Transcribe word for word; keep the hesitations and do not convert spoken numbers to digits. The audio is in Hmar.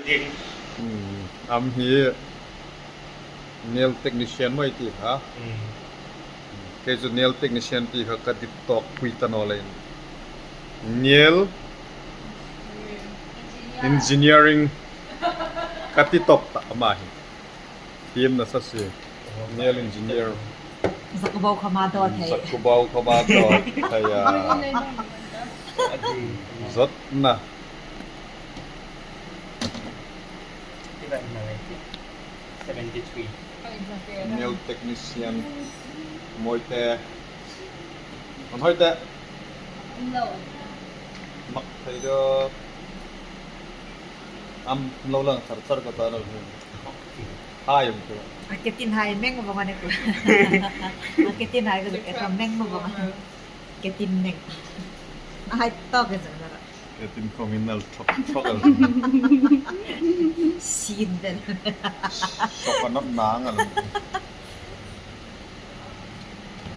Hmm, am hi nail technician maw ti kha. Hmm. Kei chu nail technician ti kha ka dit tawk pui ta naw leiin. Nail engineering ka ti tawp ta ama hi. Tiemna sa si. Nail engineer. Zakubau khawma dawt thei. Zakubau khawma dawt thei a. Zotna. Seventy-three. Nail technician. Mawi te. An hoi te. Mak thei dawk. Am lo lang char char ka ta lo. Hai am tu. A ketin hai meng vong a ni ku. A ketin hai ka zuk e ka meng vong a. Ketin meng. A hai to ke zuk zara. Ketin kong in nal thok thok a. Sin den. Sok a nop nang a.